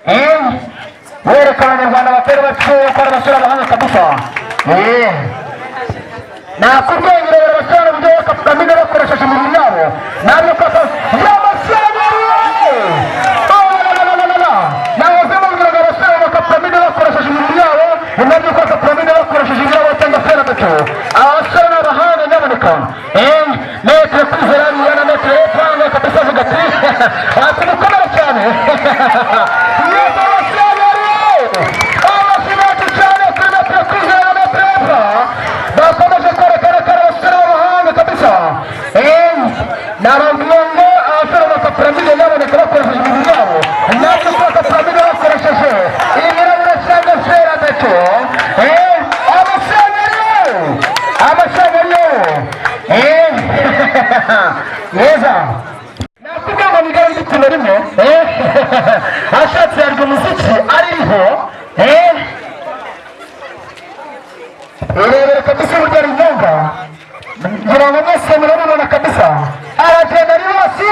Wereka Abanyarwanda batari bakeya ko ari abasore b'abahanga kabisa. Nakubwiye ngo rebera abasore uburyo bakapiramide bakoresheje imibiri yabo nabyo koko y'amashyanyari. Nahoze mubwira ngo abasore bakapiramide bakoresheje imibiri yabo, nabyo koko piramide bakoresheje ibirabo cyangwa ferabeto. Aba basore ni abahanga nyamuneka. Maître Kwizera na Maître Epanga kabisa avuga ati ati mukomere cyane. Yes, amashyanyari, amashyi menshi cyane kuri Maître Kwizera na Maître Epa, bakomeje kwerekana ko ari abasore b'abahanga kabisa. Nababwiye ngo abasore bakapiramide nyamuneka bakoresheje imibiri yabo, nabyo kubaka piramide bakoresheje ibirahuri cyangwa ferabeto. Amashyanyari, amashyanyari neza. Nakubwiye ngo ni igare ry'ipine rimwe, ashatse yarya umuziki aririho. Urebere kabisa uburyo arinyonga, ngira ngo mwese murabibona kabisa, aragenda ari hose.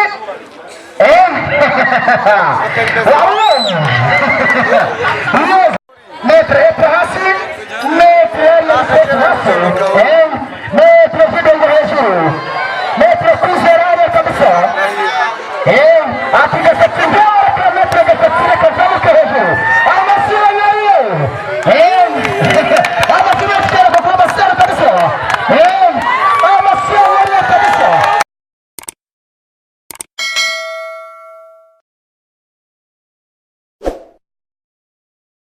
Wabonye neza Maître Epa hasi.